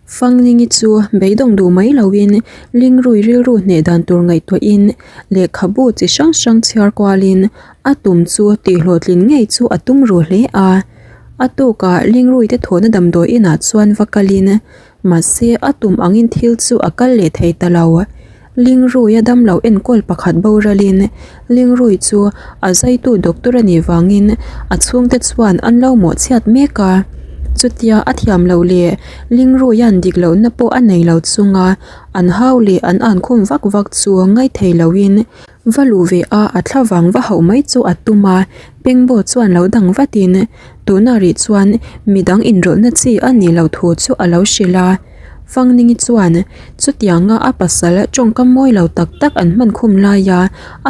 Fangningi chu beidawng duh mai loin Lingrui rilru hneh dan tur ngaihtuahin lehkhabu chi hrang hrang chhiar kualin a tum chu tihhlawhtlin ngei chu a tum ru hle a. A tukah Lingruite thawhna damdawi inah chuan va kalin mahse a tum angin thil chu a kal leh thei ta lo. Lingruia damlo enkawl pakhat boralin Lingrui chu a zaitu doctor a nih vangin a chhungte chuan an lo mawhchhiat mek a. Chutia a thiam loh leh Lingruia'n dik lohna pawh a nei lo chunga an hau leh an ankhum vak vak chu ngaithei loin va luh ve a a thlavang va hauh mai chu a tum a, Pengbo chuan lo dang vatin tunah rih chuan midang inrawlhna chi a nih loh thu chu a lo hrilh a. Fangningi chuan chutianga a pasal tawngkam mawi lo tak tak an hman khum laia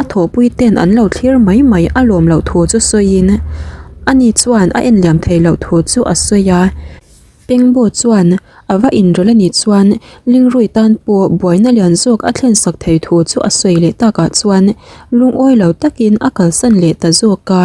a thawhpui ten an lo thlir mai mai a lawm loh thu chu sawiin ani chuan a enliam thei loh thu chu a sawi a. Pengbo chuan a va inrawlh a nih chuan Lingrui tan pawh buaina lian zawk a thlen sak thei thu chu a sawi leh takah chuan lungawi lo takin a kalsan leh ta zawk a.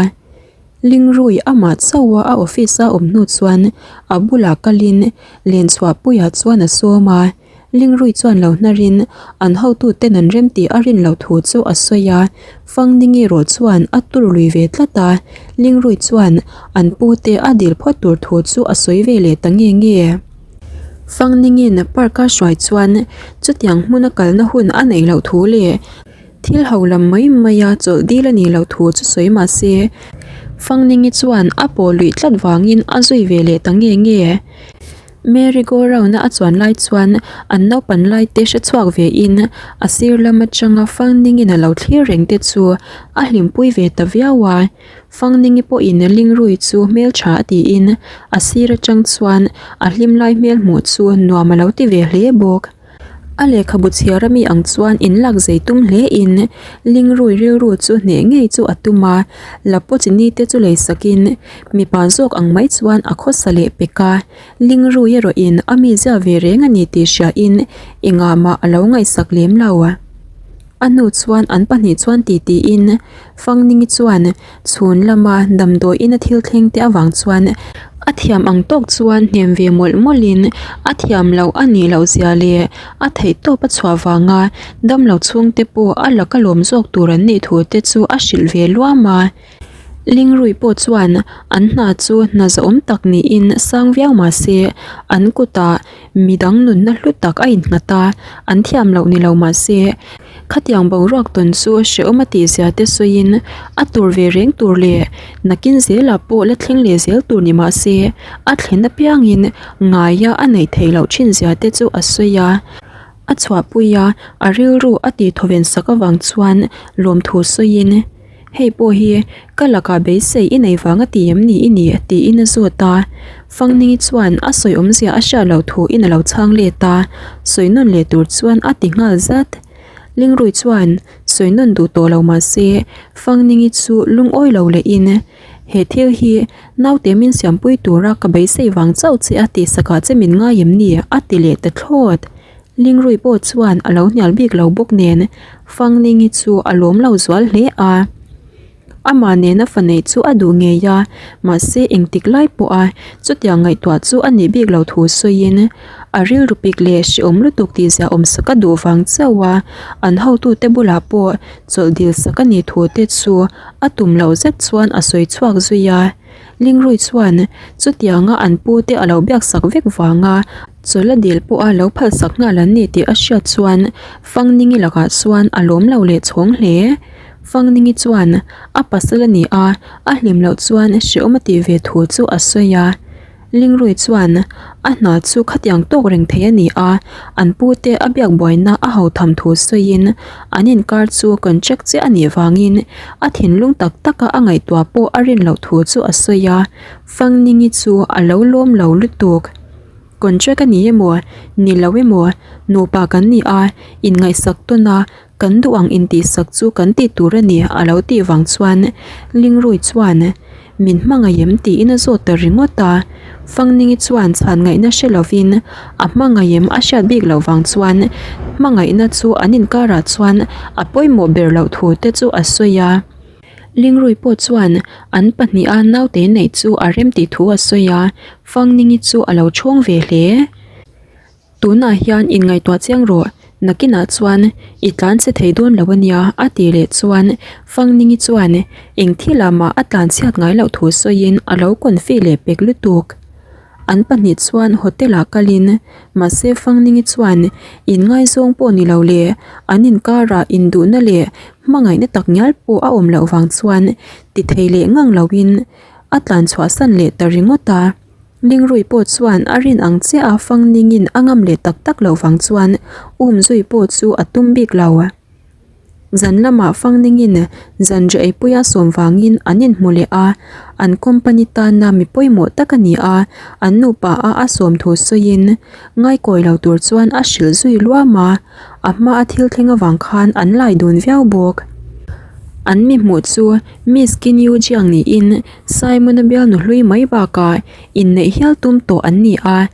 Lingrui amah chauha a office a awm hnu chuan a bulah kalin lenchhuahpuiah chuan a sawm a, Lingrui chuan lo hnarin an hotuten an rem tih a rin loh thu chu a sawi a, Fangningi erawh chuan a tur lui ve tlat a, Lingrui chuan an pute a dil phawt tur thu chu a sawi ve leh ta nge nge. Fangningin park a hruai chuan chutiang hmuna kalna hun a neih loh thu leh Thil ho lam mai mai a chawlh dil a nih loh thu chu sawi mah se, Fangningi chuan a pawh luih tlat vangin a zui ve leh ta nge nge. Merry go round a a chuan lai chuan an naupan lai te hre chhuak ve in a sir lam atanga Fangningin a lo thlir reng te chu a hlimpui ve ta viau a. Fangningi pawhin Lingrui chu hmeltha a tiin a sir atang chuan a hlim lai hmel hmuh chu nuam a lo ti ve hle bawk. A lehkhabu chhiar ami ang chuan inlak zei tum hle in Lingrui rilru chu hneh ngei chu a tum a, Lapochini te chu lei sakin mipa zawk ang mai chuan a khawsa leh pek a, Lingrui erawh in a mizia ve reng a ni tih hria in engah mah a lo ngaihsak lem lo. A hnu chuan an pahnih chuan titi in Fangningi chuan Chhun lama damdawi ina thil thleng te avang chuan a thiam ang tawk chuan hnem ve mawlh mawlhin a thiam loh a nih loh zia leh a theih tawp a chhuah vanga damlo chhungte pawh a laka lawm zawk tur an nih thu te chu a hrilh ve luam a. Lingrui pawh chuan an hna chu hna zahawm tak niin sang viau mah se an kutah Midang nunna hlu tak a innghat a, an thiam loh ni lo mah se, khatiang boruak tawn chu hrehawm a tihzia te sawiin a tur ve reng tur leh nakin zelah pawh la thleng leh zel tur ni mah se, a thlen apiangin ngaia a neih theih loh thinzia te chu a sawi a. A chhuahpui a, a rilru a tihthawven sak avang chuan lawmthu sawiin. Hei pawh hi ka lakah beisei i nei vang a ti em ni i ni? tiin a zawt a. Fangningi chuan a sawi awmzia a hriat loh thuin a lo chhang let a, sawi nawn leh tur chuan a ti nghal zat. Lingrui chuan sawi nawn duh tawh lo mah se Fangningi chu lungawi lo lehin, He thil hi naute min siampui tura ka beisei vang chauh che a tihsakah che min ngai em ni? a ti leh ta thlawt. Lingrui pawh chuan a lo hnial bik lo bawk nen Fangningi chu a lawm lo zual hle a. Amah nena fa neih chu a duh ngei a, mahse engtik lai pawha chutiang ngaihtuah chu a nih bik lo thu sawiin a rilru pik leh hrehawm lutuk tih ziahawm sak a duh vang chauh a, an hotute bulah pawh chawlh dil sak a nih thu te chu a tum loh zet chuan a sawi chhuak zui a. Lingrui chuan chutianga an pute a lo biak sak vek vanga Chawla dil pawha lo phalsak nghal an ni tih a hriat chuan Fangningi lakah chuan a lawm lo leh chhawng hle. Fangningi chuan a pasal a ni a, a hlim loh chuan hrehawm a tih ve thu chu a sawi a. Lingrui chuan a hna chu khatiang tawk reng thei a ni a, an pute a biak buaina a ho tham thu sawiin an inkar chu contract chiah a nih vangin a thinlung tak taka a ngaihtuah pawh a rin loh thu chu a sawi a. Fangningi chu a lo lawm lo lutuk. Contract a ni emaw, ni lo emaw, nupa kan ni a, inngaihsak tawn a, kan duh ang intihsak chu kan tih tur a ni a lo tih vang chuan Lingrui chuan min hmangaih em tiin a zawt ta ringawt a. Fangningi chuan chhan ngaihna hre lovin a hmangaih em a hriat bik loh vang chuan hmangaihna chu an inkarah chuan a pawimawh ber loh thu te chu a sawi a. Lingrui pawh chuan an pahniha naute neih chu a rem tih thu a sawi a, Fangningi chu a lo chhawng ve hle. Tunah hian inngaihtuah chiang rawh, nakinah chuan i tlan che thei dawn lo ania a tih leh chuan Fangningi chuan eng thilah mah a tlan chhiat ngai loh thu sawiin a lo confi leh pek lutuk. An pahnih chuan hotel ah kalin mahse Fangningi chuan inngaizawng pawh ni lo leh an inkarah induhna leh hmangaihna tak ngial pawh a awm loh vang chuan ti thei leh ngang loin a tlan chhuahsan leh ta ringawt a. Lingrui pawh chuan a rin ang chiah a Fangningin a ngam leh tak tak loh vang chuan um zui pawh chu a tum bik lo. Zan lamah Fangningin zanriah eipuia sawm vangin an inhmu leh a, an company tana mi pawimawh tak a ni a, an nupa a a sawm thu sawiin ngaikawi lo tur chuan a hrilh zui luam a, a hma a thil thleng avang khan an lai dun viau bawk. An mi hmuh chu Miss Kinyu Jiang niin Simon-a bialnu hlui mai bakah inneih hial tum tawh an ni a,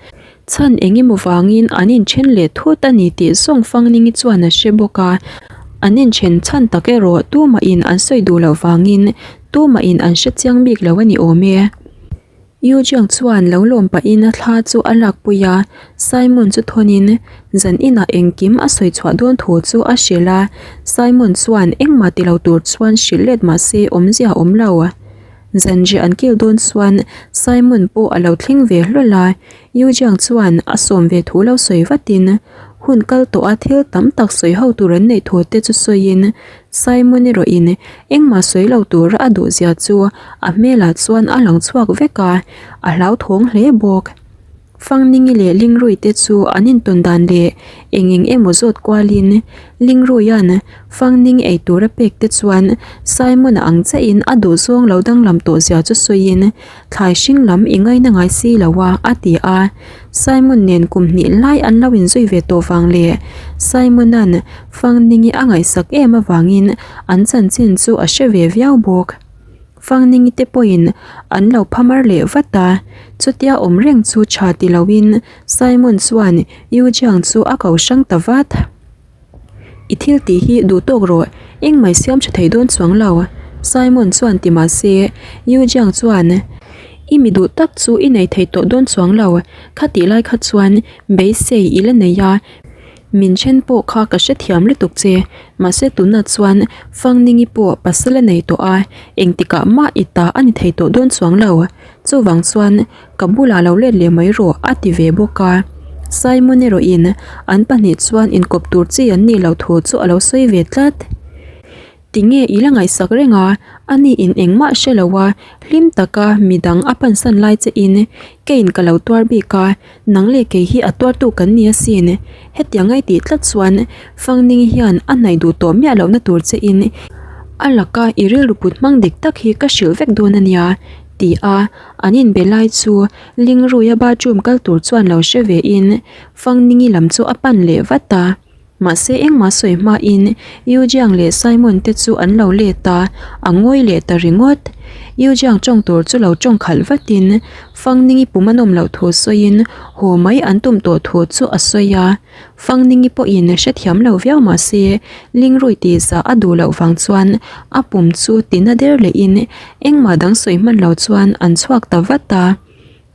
chhan eng emaw vangin an inthen leh thut a ni tih zawng Fangningi chuan a hre bawk a, an inthen chhan tak erawh tumahin an sawi duh loh vangin tumahin an hre chiang bik lo a ni awm e. Yu Jiang chuan lo lawm pahin a thla chu a lakpui a, Simon chu thawnin zan inah engkim a sawi chhuah dawn thu chu a hrilh a, Simon chuan engmah ti lo tur chuan hrilh let mah se awmzia a awm lo. Zanriah an kil dawn chuan Simon pawh a lo thleng ve hlawl a, Yu Jiang chuan a sawm ve thu lo sawi vatin hun kal tawh a thil tam tak sawi ho tur an neih thu te chu sawiin Simon erawhin engmah sawi lo tura a duh zia chu a hmelah chuan a lang chhuak vek a, a hlauthawng hle bawk. Fangningi leh Lingrui te chu an intawn dan leh eng eng emaw zawt kualin Lingruia'n Fangning ei tura pek te chuan Simon-a ang chiahin a duhzawng lo danglam tawh zia chu sawiin thlai hring lam i ngaina ngai si lo a, a ti a. Simon nen kum hnih lai an lo inzui ve tawh vang leh Simon-a'n Fangningi a ngaihsak em avangin an chanchin chu a hre ve viau bawk. Fangningi te pawhin an lo phamar leh vat a, chutia awm reng chu tha ti loin Simon chuan Yu Jiang chu a ko hrang ta vat. I thil tih hi duh tawk rawh, engmah i siam tha thei dawn chuang lo, Simon chuan ti mah se Yu Jiang chuan I mi duh tak chu i nei thei tawh dawn chuang lo, khatih lai kha chuan beisei i la nei a, Min then pawh kha ka hrethiam lutuk che, mahse tunah chuan Fangningi pawh pasal a nei tawh a, engtikah mah i ta a ni thei tawh dawn chuang lo. Chuvang chuan ka bulah lo let leh mai rawh a ti ve bawk a. Simon erawhin an pahnih chuan inkawp tur chi an nih loh thu chu a lo sawi ve tlat. Tinge i la ngaihsak reng a, ani in engmah hre lo a, hlim taka midang a pansan lai che in keiin ka lo tuar bik a, nang leh kei hi a tuartu kan ni asin. Hetiang ai tih tlat chuan Fangning hian a hnaih duh tawh miah lohna tur che in a laka i rilru put hmang dik tak hi ka hrilh vek dawn a nia ti a an inbe lai chu Lingruia bathroom kal tur chuan lo hre ve in Fangningi lam chu a pan leh vat a. Mahse engmah sawi hmain Yu Jiang leh Simon te chu an lo let a, a ngawi leh ta ringawt. Yu Jiang tawng tur chu lo tawng khalh vatin Fangningi pum a nawm loh thu sawiin haw mai an tum tawh thu chu a sawi a. Fangningi pawhin hrethiam lo viau mahse Lingrui tih zah a duh loh vang chuan a pum chu tina der lehin engmah dang sawi hman lo chuan an chhuak ta vat a.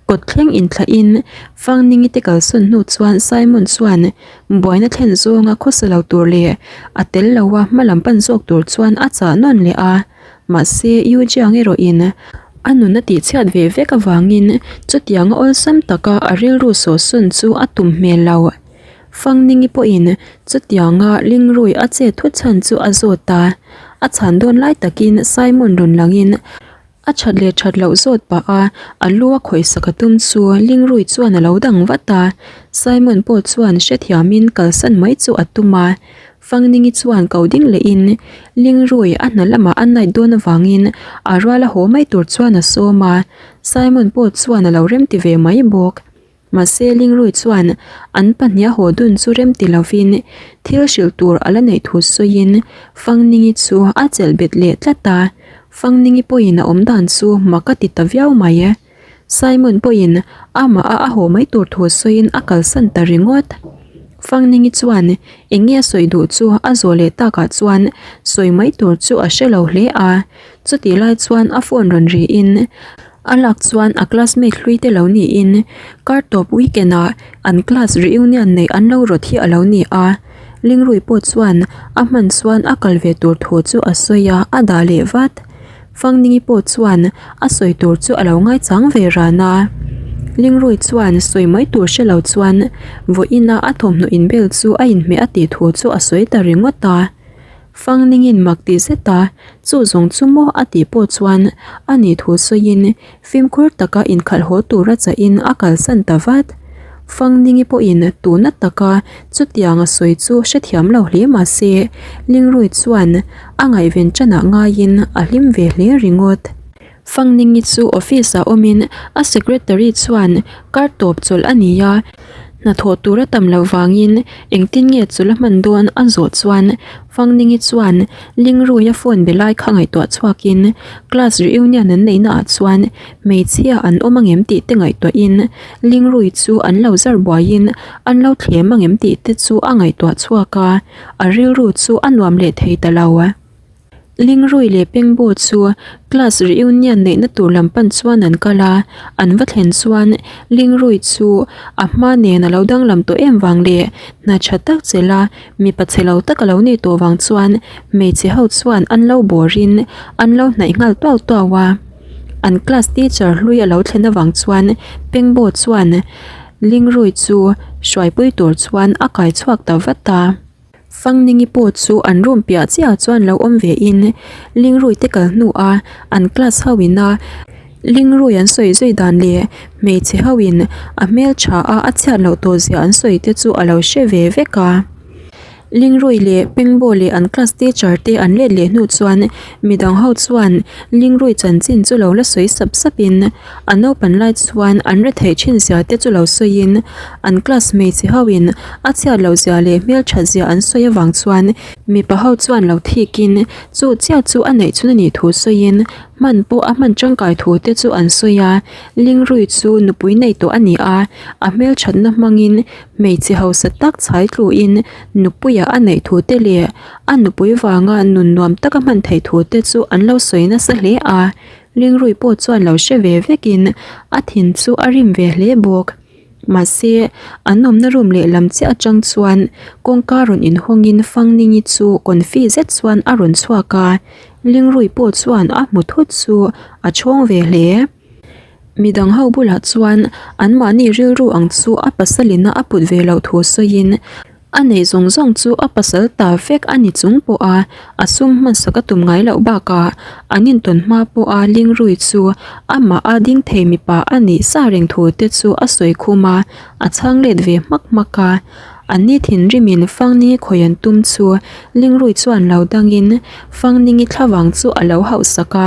Kawt thleng inthlahin Fangningi te kalsawn hnu chuan Simon chuan buaina thlen zawnga khawsa lo tur leh a tel lo a hma lam pan zawk tur chuan a chah nawn leh a. Mahse Yu Jiang erawhin a nun a tihchhiat ve vek avangin chutianga awlsam taka a rilru sawhsawn chu a tum hmel lo. Fangningi pawhin chutianga Lingrui a chet thut chhan chu a zawt a. A chhan dawn lai takin Simon rawn langin A that leh that loh zawt pah a, a lu a khawih sak a tum chu Lingrui chuan a lo dang vat a. Simon pawh chuan hrethiamin kalsan mai chu a tum a. Fangningi chuan ko ding lehin Lingrui a hna lamah a night dawn avangin a rual a haw mai tur chuan a sawm a. Simon pawh chuan a lo remti ve mai bawk. Mahse Lingrui chuan an pahnih a haw dun chu rem ti lovin thil hrilh tur a la neih thu sawiin Fangningi chu a chelh bet leh tlat a, Fangningi pawhin a awm dan chu mak a ti ta viau mai. Simon pawhin amah a a haw mai tur thu sawiin a kalsan ta ringawt. Fangningi chuan eng nge a sawi duh chu a zawh leh takah chuan sawi mai tur chu a hre lo hle a, chutih lai chuan a phone rawn riin. A lak chuan a classmate hlui te lo niin kar tawp weekend ah an class reunion neih an lo rawt hi a lo ni a. Lingrui pawh chuan a hman chuan a kal ve tur thu chu a sawi a, a dah leh vat. Fangningi pawh chuan a sawi tur chu a lo ngaichang ve ran a. Lingrui chuan sawi mai tur hre lo chuan vawiina a thawmhnaw inbel chu a inhmeh a tih thu chu a sawi ta ringawt a. Fangningin mak ti zet a, chu zawng chu maw a tih pawh chuan a nih thu sawiin fimkhur taka inkhalh haw tura chahin a kalsan ta vat. Fangningi pawhin tuna taka chutiang a sawi chu hrethiam lo hle mah se, Lingrui chuan a ngaihven tanah ngaiin a hlim ve hle ringawt. Fangningi chu office ah awmin a secretary chuan kar tawp chawlh a ni a, hnathawh tur a tam loh vangin engtin nge chawlh a hman dawn a zawh chuan Fangningi chuan Lingruia phone be lai kha ngaihtuah chhuakin class reunion an neihna ah chuan hmeichhia an awm angem tih te ngaihtuahin Lingrui chu an lo zar buaiin an lo thlem angem tih te chu a ngaihtuah chhuak a, a rilru chu a nuam leh thei ta lo. Lingrui leh Pengbo chu class reunion neihna tur lam pan chuan an kal a, an va thlen chuan Lingrui chu a hma nen a lo danglam tawh em vang leh hna tha tak chelh a, mipa chhe lo tak a lo nih tawh vang chuan hmeichhe ho chuan an lo bawrin an lo hnaih nghal tuau tuau a. An class teacher hlui a lo thlen avang chuan Pengbo chuan Lingrui chu hruaipui tur chuan a kai chhuak ta vat a. Fangningi pawh chu an room piah chiah chuan lo awm ve in Lingrui te kal hnu a an class ho in a Lingrui an sawi zui dan leh hmeichhe ho in a hmeltha a a chhiat loh tawh zia an sawi te chu a lo hre ve vek a. Lingrui leh Pengbo leh an class teacher te an let leh hnu chuan midang ho chuan Lingrui chanchin chu lo la sawi sap sap in a naupan lai chuan an retheih thin zia te chu lo sawi in an class hmeichhe ho in a chhiat loh zia leh hmelthat zia an sawi avang chuan mipa ho chuan lo thik in chu chiah chu a neih chhun a nih thu sawi in hman pawh a hman tangkai thu te chu an sawi a Lingrui chu nupui nei tawh a ni a a hmelthatna hmang in hmeichhe hausa tak chhai tlu in nupuia a neih thu te leh a nupui vanga nun nuam taka hman theih thu te chu an lo sawi nasa hle a. Lingrui pawh chuan lo hre ve vekin a thin chu a rim ve hle bawk. Mahse, an awmna room lehlam chiah atang chuan kawngka rawn inhawngin Fangningi chu confi zet chuan a rawn chhuak a, Lingrui pawh chuan a hmu thut chu a chhawng ve hle. Midang ho bulah chuan anmahni rilru ang chu a pasalina a put ve loh thu sawiin A neih zawng zawng chu a pasal ta vek a ni chung pawha a sum hmansak a tum ngai loh bakah an intawn hma pawha Lingrui chu amah a ding thei mipa a nih sa reng thu te chu a sawi khum a, a chhang let ve hmak hmak a. Anni thinrimin Fangningi khawi an tum chu Lingrui chuan lo dangin Fangningi thlavang chu a lo hauhsak a,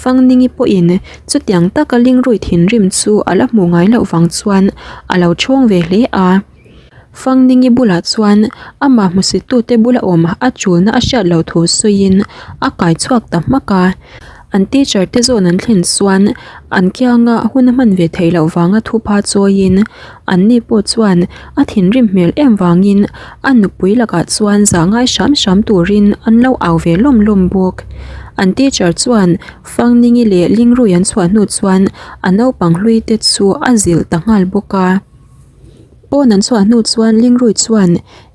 Fangningi pawhin chutiang taka Lingrui thinrim chu a la hmuh ngai loh vang chuan a lo chhawng ve hle a. Fangningi bulah chuan amah hmusittute bula awm a chulna a hriat loh thu sawiin a kai chhuak ta hmak a. An teacher te zawn an thlen chuan an kianga hun a hman ve theih loh vanga thupha chawiin anni pawh chuan a thinrim hmel em vangin a nupui lakah chuan zah ngai hram hram turin an lo au ve lawm lawm bawk. An teacher chuan Fangningi leh Lingrui an chhuah hnu chuan a naupang hlui te chu a zilh ta nghal bawk a. Pawn an chhuah hnu chuan Lingrui chuan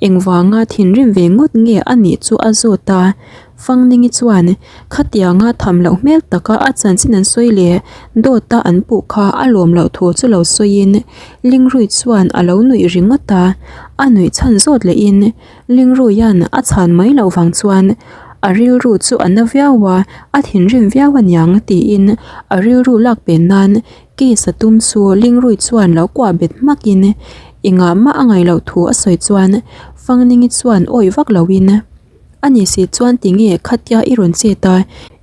engvanga thinrim ve ngawt nge a nih chu a zawt a. Fangningi chuan khatianga tham loh hmel taka a chanchin an sawi leh dawta an puh kha a lawm loh thu chu lo sawiin Lingrui chuan a lo nuih ringawt a. A nuih chhan zawt lehin Lingruia'n a chhan mai loh vang chuan a rilru chu a na viau a, a thinrim viau aniang tiin a rilru lak pen nan Case a tum chu Lingrui chuan lo kuah bet hmakin engah mah a ngaih loh thu a sawi chuan Fangningi chuan awih vak loin a ni si chuan tinge khatia i rawn chet a,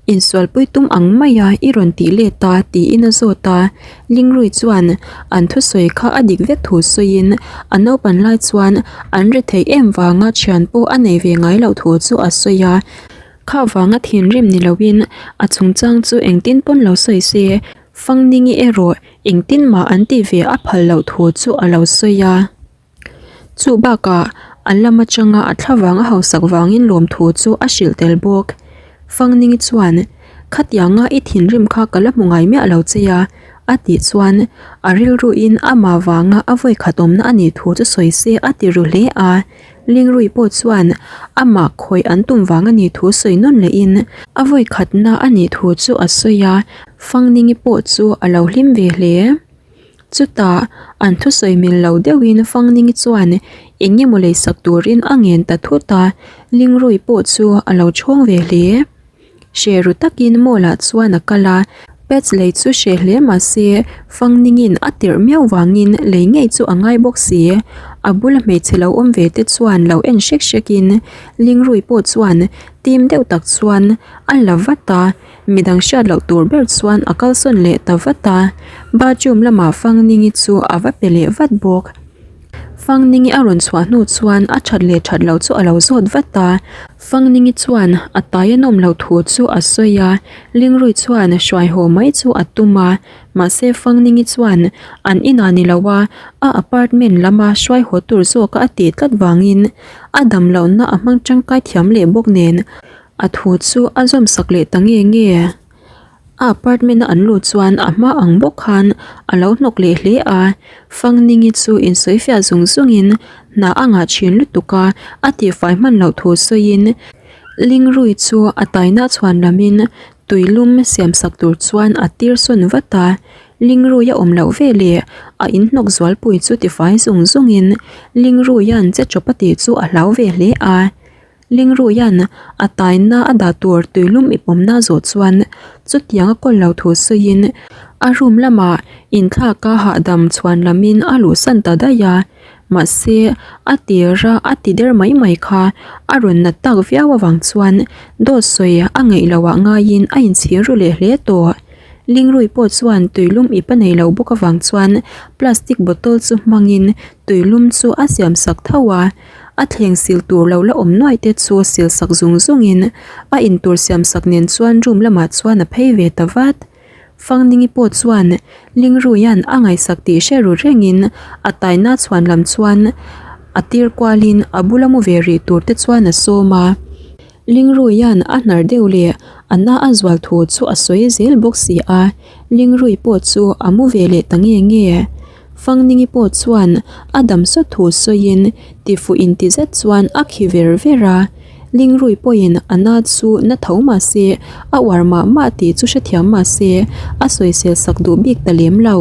insualpui tum ang maia i rawn tih let a tiin a zawt a. Lingrui chuan an thusawi kha a dik vek thu sawiin a naupan lai chuan an retheih em vanga thian pawh a nei ve ngai loh thu chu a sawi a. Kha vanga thinrim ni loin a chungchang chu engtin pawn lo sawi se Fangningi erawh engtin mah an tih ve a phal loh thu chu a lo sawi a. Chu bakah a lam atanga a thlavang a hausak vangin lawmthu chu a hrilh tel bawk. Fangningi chuan, Khatianga i thinrim kha ka la hmu ngai miah lo che a, a tih chuan a rilruin amah vanga a vawikhat awmna a nih thu chu sawi se a ti ru hle a. Lingrui pawh chuan amah khawih an tum vang a nih thu sawi nawn lehin a vawikhatna a nih thu chu a sawi a, Fangningi pawh chu a lo hlim ve hle. Chutah an thusawi mil lo deuhin Fangningi chuan eng emaw leisak turin a ngen ta thut a, Lingrui pawh chu a lo chhawng ve hle. Hre ru takin mall ah chuan a kal a, pads lei chu hre hle mah se Fangningin a tirh miau vangin lei ngei chu a ngai bawk si. A bula hmeichhe lo awm ve te chuan lo en hrek hrek in Lingrui pawh chuan tim deuh tak chuan a la vat a, midang hriat loh tur ber chuan a kalsawn leh ta vat a, bathroom lamah Fangningi chu a va pe leh vat bawk. Fangningi a rawn chhuah hnu chuan a that leh that loh chu a lo zawt vat a. Fangningi chuan a tai a nawm loh thu chu a sawi a, Lingrui chuan hruai haw mai chu a tum a, mahse Fangningi chuan an inah ni lo a, a apartment lama hruai haw tur zawka a tih tlat vangin a dam lohna a hmang tangkai thiam leh bawk nen a thu chu a zawm sak leh ta nge nge. A apartment a an luh chuan a hma ang bawk khan a lo hnawk leh hle a, Fangningi chu insawi fiah zung zungin hna a ngah thin lutuk a, a tihfai hman loh thu sawiin Lingrui chu a taina chhuan lamin tuilum siam sak tur chuan a tir sawn vat a, Lingrui a awm loh veleh a inhnawk zualpui chu tifai zung zungin Lingruia'n che chawp a tih chu a hlau ve hle a. Lingruia'n a taina a dah tur tuilum ip awmna zawh chuan chutiang a kawl lo thu sawiin a room lamah inthlak a hahdam chhuan lamin a luhsan ta daih a, mahse a tira a ti der mai mai kha a rawn nat tak viau avang chuan dawt sawi a ngeih loh ah ngaiin a inchhir ru leh hle tawh. Lingrui pawh chuan tuilum ip a nei lo bawk avang chuan plastic bottle chu hmangin tuilum chu a siam sak tho a. A thleng sil tur lo la awm nuai te chu sil sak zung zung in a in tur siam sak nen chuan room lamah chuan a phei ve ta vat. Fangningi pawh chuan Lingruia'n a ngaihsak tih hre ru reng in a taina chhuan lam chuan a tir kual in a bula mu ve rih tur te chuan a sawm a. Lingruia'n a hnar deuh leh a na a zual thu chu a sawi zel bawk si a, Lingrui pawh chu a mu ve leh ta nge nge. Fangningi pawh chuan a dam sawt thu sawiin tifuh inti zet chuan a khi ver ver a, Lingrui pawhin a na chu na tho mah se a uar mah mah tih chu hrethiam mah se a sawisel sak duh bik ta lem lo.